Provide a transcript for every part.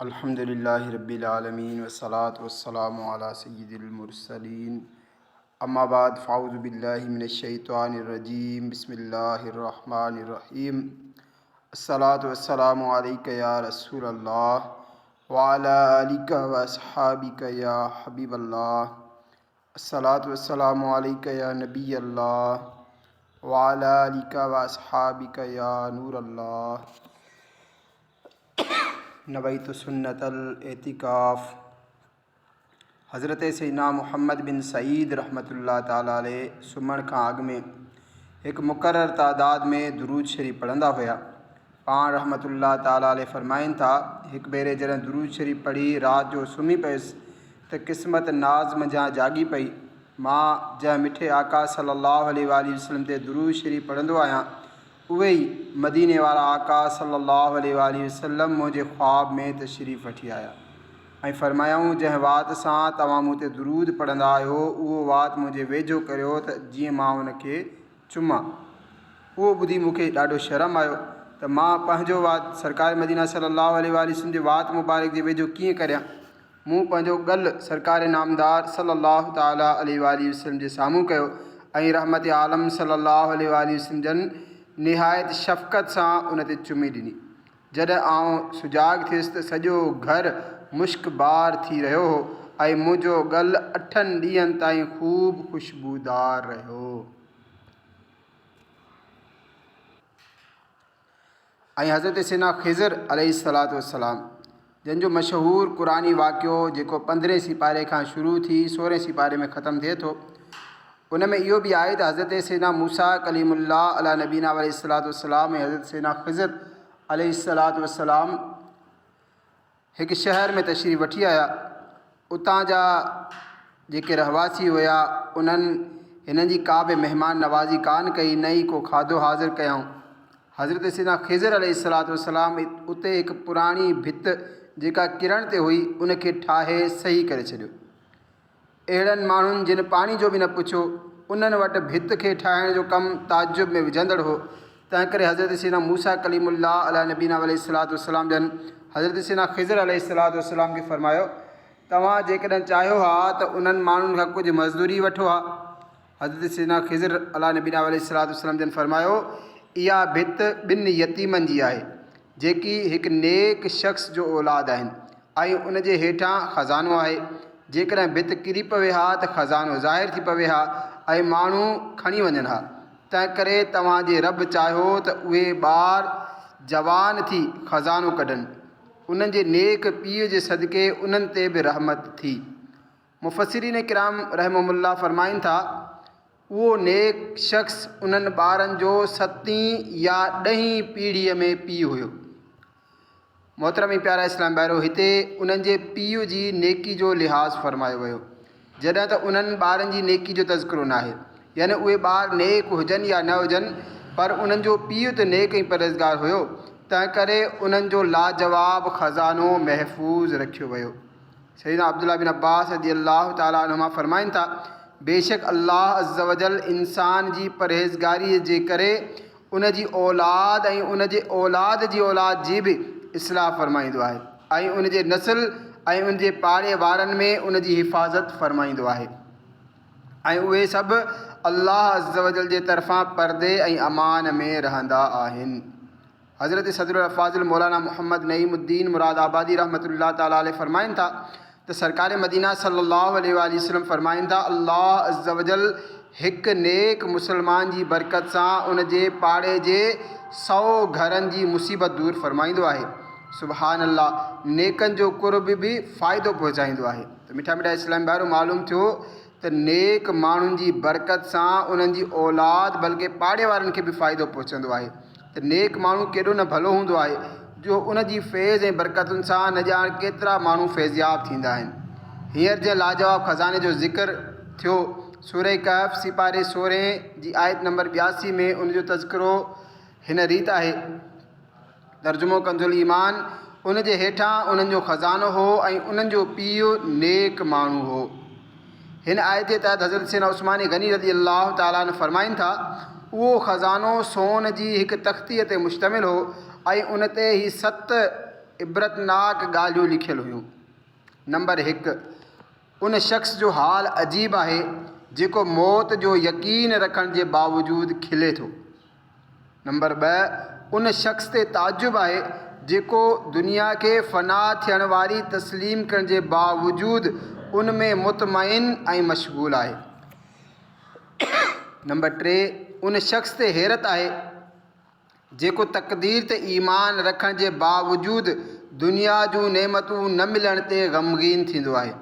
الحمد لله رب العالمين والصلاة والسلام على سيد المرسلين اما بعد فاعوذ بالله من الشيطان الرجيم بسم الله الرحمن الرحيم الصلاة والسلام عليك يا رسول الله وعلى آلك واصحابك يا حبيب الله الصلوة والسلام عليك يا نبي الله وعلى آلك واصحابك يا نور الله نويت سنة الاعتڪاف حضرت سيدنا محمد بن سعيد رحمة الله تعالٰي عليه سمهڻ کان اڳ ۾ هڪ مقرر تعداد ۾ درود شريف پڙهندا هيا. پاڻ رحمة الله تعالٰي عليه فرمائن ٿا، هڪ ڀيري جڏهن درود شريف پڙهي رات جو سمهي پيس ته قسمت ناز منجهان جاڳي پئي، مان جنهن مٺي آقا صلّي اللّٰه عليه واٰله وسلّم تي درود شريف پڙهندو آهيان، اهي ئي مديني وارا آقا صلّي اللّٰه عليه واٰله وسلّم منهنجي خواب ۾ تشريف وٺي آيا ۽ فرمايائون، جنهن وات سان توهان مون تي درود پڙهندا آهيو، اهو وات منهنجي ويجهو ڪريو ته جيئن مان ان کي چمان. اهو ٻڌي مون کي ڏاڍو شرم آيو ته مان پنهنجو وات سرڪار مدينه صلّي اللّٰه عليه واٰله وسلّم جي وات مبارڪ جي ويجهو ڪيئن ڪريان. مون پنهنجو ڳل سرڪار نامدار صلّي اللّٰه تعالٰي عليه واٰله وسلّم جي سامهون ڪيو ۽ رحمت عالم صلّي اللّٰه عليه واٰله وسلّم جن نهايت شفقت سان ان تي چمي ڏني. جڏهن آئون سجاڳ ٿيس ته سڄو گهر مشڪبار ٿي رهيو هو ۽ منهنجو ڳل اٺن ڏينهن تائين خوب خوشبودار رهيو. ۽ حضرت سيدنا خضر عليه الصلوة والسلام جن جو مشهور قرآني واقعو جيڪو پندرهين سيپاري کان شروع ٿي سورهين سيپاري ۾ ختم ٿئي ٿو ان ۾ اهو به آهي ته حضرت سيدنا موسيٰ ڪليم الله عليه نبينا عليه الصلوة والسلام ۽ حضرت سيدنا خضر عليه الصلوة والسلام هڪ شهر ۾ تشريف وٺي آيا. اتان جا جيڪي رهواسي هيا، انهن هنن جي ڪا به مهمان نوازي ڪانه ڪئي، نه ئي ڪو کاڌو حاضر ڪيائون. حضرت سيدنا خضر عليه الصلوة والسلام اتي هڪ پراڻي ڀت جيڪا ڪرڻ تي هئي، ان کي ٺاهي صحيح ڪري ڇڏيو. اهڙن ماڻهن جن پاڻي جو به نه پڇيو، انهن وٽ ڀت کي ٺاهڻ جو ڪم تعجب ۾ وجهندڙ هو. تنهنڪري حضرت سيدنا موسيٰ ڪليم الله عليه نبينا وعليه الصلوة والسلام جن حضرت سيدنا خضر عليه الصلوة والسلام کي فرمايو، توهان جيڪڏهن چاهيو ها ته انهن ماڻهن کان ڪجهه مزدوري وٺو ها. حضرت سيدنا خضر عليه نبينا وعليه الصلوة والسلام جن فرمايو، اها ڀت ٻن يتيمن جي آهي، جيڪي هڪ نيڪ شخص جو اولاد آهن ۽ ان جي هيٺان خزانو آهي، جيڪڏهن ڀت ڪري پوي ها ته خزانو ظاهر ٿي پوي ها ۽ ماڻهو کڻي وڃن ها، تنهنڪري توهان جي رب چاهيو ته اهي ٻار جوان ٿي خزانو ڪڍن، انهن جي نيڪ پيء جي صدقي انهن تي به رحمت ٿي. مفسرين ڪرام رحمهم الله فرمائن ٿا، اهو نيڪ شخص انهن ٻارن جو ستين يا ڏهين پيڙهيء ۾ پيء هيو. محترم ۽ پيارا اسلام ڀائرو! هتي انهن جي پيء جي نيڪي جو لحاظ فرمايو ويو، جڏهن ته انهن ٻارن جي نيڪي جو تذڪرو ناهي. يعني اهي ٻار نيڪ هجن يا نه هجن، پر انهن جو پيء ته نيڪ ۽ پرهيزگار هيو، تنهنڪري انهن جو لاجواب خزانو محفوظ رکيو ويو. سيدنا عبدالله بن عباس رضي الله تعالٰي عنهما فرمائن ٿا، بيشڪ الله عزّوجلّ انسان جي پرهيزگاريء جي ڪري ان جي اولاد ۽ ان جي اولاد جي اولاد جي به اصلاح فرمائيندو آهي ۽ ان جي نسل ۽ ان جي پاڙي وارن ۾ ان جي حفاظت فرمائيندو آهي ۽ اهي سڀ الله عزّوجلّ جي طرفان پردي ۽ امان ۾ رهندا آهن. حضرت صدر الافاضل مولانا محمد نعيم الدين مراد آبادي رحمة الله تعالٰي عليه فرمائن ٿا ته سرڪار مدينه صلّي الله عليه واٰله وسلّم فرمائن ٿا، الله عزّوجلّ هڪ نيڪ مسلمان جي برڪت سان ان جي پاڙي جي سئو گهرن جي مصيبت دور فرمائيندو آهي. سبحان الله! نيڪن جو قرب به فائدو پهچائيندو آهي. ته مٺا مٺا اسلامي ڀائرو معلوم ٿيو ته نيڪ ماڻهن جي برڪت سان انهن جي اولاد بلڪه پاڙي وارن کي به فائدو پهچندو آهي ته نيڪ ماڻهو ڪيڏو نه ڀلو هوندو آهي جو ان جي فيض ۽ برڪتن سان نه ڄاڻ ڪيترا ماڻهو فيضياب ٿيندا آهن. هينئر جنهن لاجواب خزاني جو ذڪر ٿيو سوره ڪهف سيپاري سورهين جي آيت نمبر 82 ۾ ان جو تذڪرو هن ريت آهي. ترجمو ڪنزالايمان، ان جي هيٺان انهن جو خزانو هو ۽ انهن جو پيء نيڪ ماڻهو هو. هن آيت جي تحت حضرت سيدنا عثمان غني رضي الله تعالٰي عنه فرمائن ٿا، اهو خزانو سون جي هڪ تختيء تي مشتمل هو ۽ ان تي هي ست. عبرتناڪ ڳالهيون لکيل هيون. نمبر هڪ، ان شخص جو حال عجيب آهي جيڪو موت جو يقين رکڻ جي باوجود کلي ٿو. نمبر ٻه، ان شخص تي تعجب آهي جيڪو دنيا کي فنا ٿيڻ واري تسليم ڪرڻ جي باوجود ان ۾ مطمئن ۽ مشغول آهي. نمبر ٽي، ان شخص تي حيرت آهي جيڪو تقدير تي ايمان رکڻ جي باوجود دنيا جون نعمتون نه ملڻ تي غمگين ٿيندو آهي.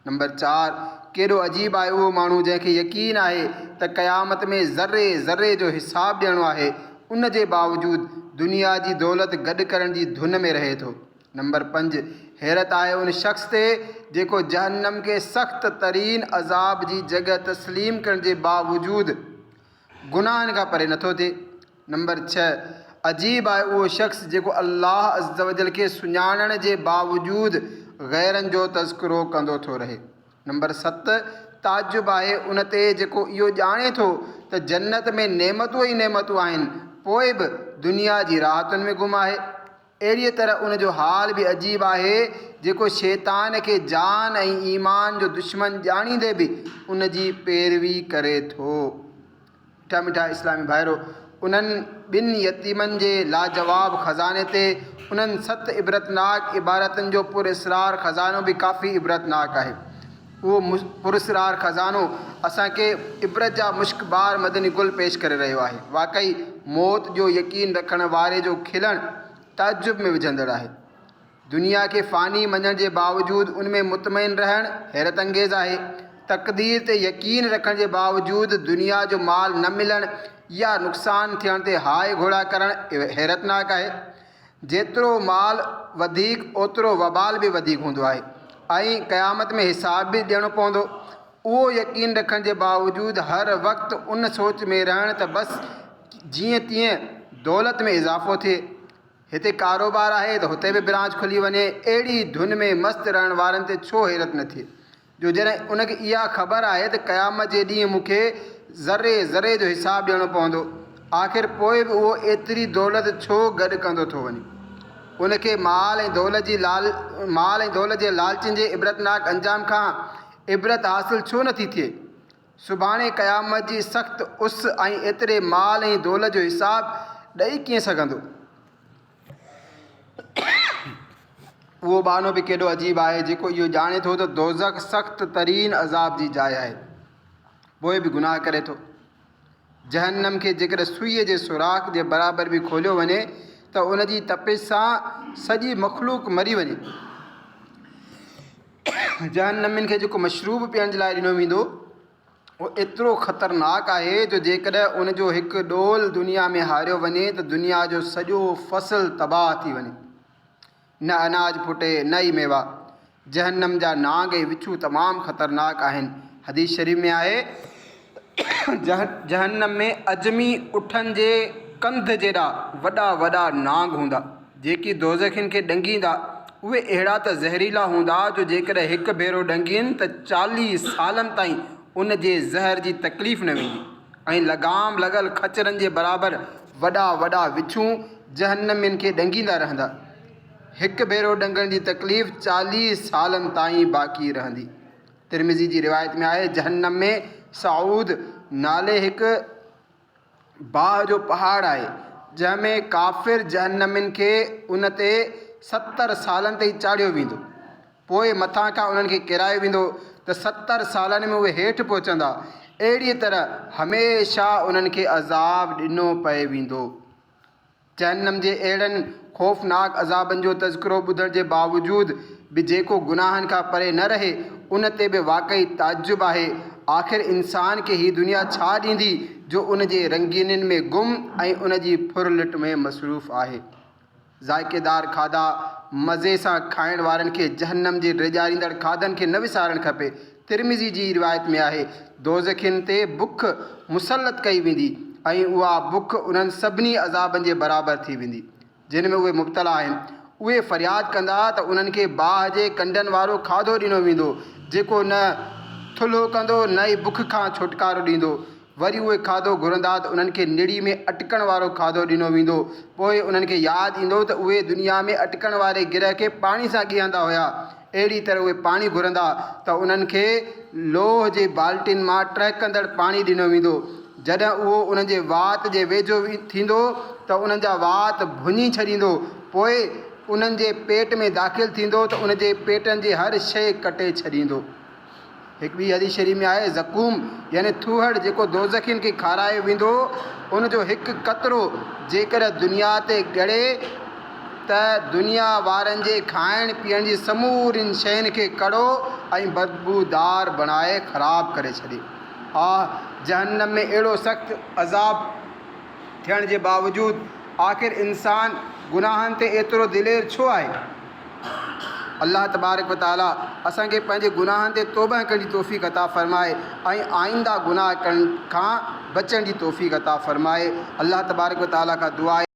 نمبر چار، ڪيڏو عجيب آهي اهو ماڻهو جنهن کي يقين آهي ته قيامت ۾ ذري ذري جو حساب ڏيڻو آهي، ان جي باوجود دنيا جي دولت گڏ ڪرڻ جي ڌن ۾ رهي ٿو. نمبر پنج، حيرت آهي ان شخص تي جيڪو جهنم کي سخت ترين عذاب جي جڳهه تسليم ڪرڻ جي باوجود گناهن کان پري نٿو ٿئي. نمبر ڇهه، عجيب آهي اهو شخص جيڪو الله عزّوجلّ کي سڃاڻڻ جي باوجود غيرن جو تذڪرو ڪندو ٿو رهي. نمبر ست، تعجب آهي ان تي جيڪو اهو ڄاڻي ٿو ته جنت ۾ نعمتون ئي نعمتون آهن پوء به دنيا جي راحتن ۾ گم آهي. اهڙيء طرح ان جو حال به عجيب آهي جيڪو شيطان کي جان ۽ ايمان جو دشمن ڄاڻيندي به ان جي پيروي ڪري ٿو. مٺا مٺا اسلامي ڀائرو! انهن ٻن يتيمن جي لاجواب خزاني تي انهن ست عبرتناڪ عبارتن جو پراسرار خزانو به ڪافي عبرتناڪ آهي. اهو پراسرار خزانو اسان کي عبرت جا مشڪبار مدني گل پيش ڪري رهيو آهي. واقعي موت جو يقين رکڻ واري جو کلڻ تعجب ۾ وجهندڙ آهي. دنيا کي فاني مڃڻ جي باوجود ان ۾ مطمئن رهڻ حيرت انگيز آهي. تقدير تي يقين رکڻ جي باوجود دنيا جو مال نه ملڻ يا نقصان ٿيڻ تي هاء گهوڙا ڪرڻ حيرتناڪ آهي. جيترو مال وڌيڪ اوترو وبال به وڌيڪ هوندو آهي ۽ قيامت ۾ حساب به ڏيڻو پوندو. اهو يقين رکڻ جي باوجود هر وقت ان سوچ ۾ رهڻ ته بس جيئن تيئن دولت ۾ اضافو ٿئي. هتي ڪاروبار آهي ته هتي به برانچ کلي وڃي. اهڙي ڌن ۾ مست رهڻ وارن تي ڇو حيرت نه ٿئي جو جڏهن ان کي اها خبر آهي ته قيامت جي ڏينهن مون کي ذري ذري جو حساب ڏيڻو پوندو، آخر پوء به اهو ايتري دولت ڇو گڏ ڪندو ٿو وڃي؟ ان کي مال ۽ دولت جي لال مال ۽ دولت جي لالچن جي عبرتناڪ انجام کان عبرت حاصل ڇو نٿي ٿئي؟ سڀاڻي قيامت جي سخت اس ۽ ايتري مال ۽ دولت جو حساب ڏئي ڪيئن سگهندو؟ اهو ٻانهو به ڪيڏو عجيب آهي جيڪو اهو ڄاڻي ٿو ته دوزخ سخت ترين عذاب جي جاء آهي پوء به گناهه ڪري ٿو. جهنم کي جيڪڏهن سوئيء جي سوراخ جي برابر به کوليو وڃي ته ان جي تپش سان سڄي مخلوق مري وڃي. جهنمين کي جيڪو مشروب پيئڻ جي لاء ڏنو ويندو اهو ايترو خطرناڪ آهي جو جيڪڏهن ان جو هڪ ڏول دنيا ۾ هاريو وڃي ته دنيا جو سڄو فصل تباهه ٿي وڃي. نه اناج ڦٽي نه ئي ميوا. جهنم جا نانگ ۽ وڇون تمام خطرناڪ آهن. حديث شريف ۾ آهي، جهنم ۾ عجمي اٺن جي ڪنڌ جيڏا وڏا وڏا نانگ هوندا، جيڪي دوزخين کي ڏنگيندا. اهي اهڙا ته زهريلا هوندا جو جيڪڏهن هڪ ڀيرو ڏنگين ته 40 سالن تائين ان جي زهر جي تڪليف نه ويندي ۽ لغام لڳل خچرن جي برابر وڏا وڏا وڇون جهنمين کي ڏنگيندا رهندا. هڪ ڀيرو ڏنگڻ جي تڪليف 40 سالن تائين باقي رهندي. ترمذي جي روايت ۾ آهي، جهنم ۾ سعود نالي هڪ باهه جو پهاڙ آهي، جنهن ۾ ڪافر جهنمين کي ان تي 70 سالن تائين چاڙهيو ويندو. پوء مٿان کان انهن کي ڪيرايو ويندو ته 70 سالن ۾ اهي هيٺ پهچندا. اهڙيء طرح هميشه انهن کي عذاب ڏنو پئي ويندو. جهنم جي اهڙن خوفناڪ عذابن جو تذڪرو ٻڌڻ جي باوجود به جيڪو گناهن کان پري نه رهي، ان تي به واقعي تعجب آهي. آخر انسان کي هي دنيا ڇا ڏيندي جو ان جي رنگينين ۾ گم ۽ ان جي ڦرلٽ ۾ مصروف آهي. ذائقيدار کاڌا مزي سان کائڻ وارن کي جهنم جي ڊيڄاريندڙ کاڌن کي نه وسارڻ کپي. ترمذي جي روايت ۾ آهي، دوزخين تي بک مسلط ڪئي ويندي ۽ اها بک انهن سڀني عذابن جي برابر ٿي ويندي، جن ۾ اهي مبتلا آهن. اهي فرياد ڪندا ته انهن کي باهه جي ڪنڊن وارو کاڌو ڏنو ويندو، جيڪو نه ٿلهو ڪندو نه ئي بک کان ڇوٽڪارو ڏيندو. وري اهي کاڌو گهرندا ته انهن کي نڙي ۾ اٽڪڻ وارو کاڌو ڏنو ويندو. پوء انهن کي ياد ايندو ته اهي دنيا ۾ اٽڪڻ واري گرهه کي پاڻي سان ڳيهندا هيا. اهڙي طرح اهي پاڻي گهرندا ته انهن کي لوهه جي بالٽين مان ٽهڪندڙ پاڻي ڏنو ويندو. جڏهن اهو انهن جي وات جي ويجهو ٿيندو ته انهن جا وات ڀڃي ڇڏيندو. پوء انهن جي پيٽ ۾ داخل ٿيندو ته ان جي پيٽن جي هر شيء ڪٽي ڇڏيندو. هڪ ٻي حديث شريف ۾ آهي، زقوم يعني ٿوهڙ جيڪو دوزخين کي کارايو ويندو ان جو هڪ قطرو جيڪڏهن دنيا تي ڳڙي ته دنيا وارن جي کائڻ پيئڻ جي سمورين شين کي ڪڙو ۽ بدبودار بڻائي خراب ڪري ڇڏي. آه! جهنم ۾ اهڙو سخت عذاب ٿيڻ جي باوجود آخر انسان گناهن تي ايترو دلير ڇو آهي؟ الله تبارڪ و تعالي اسان کي پنهنجي گناهن تي توبه ڪرڻ جي توفيق عطا فرمائي ۽ آئنده گناهه ڪرڻ کان بچڻ جي توفيق عطا فرمائي. الله تبارڪ و تعالي کان دعا آهي.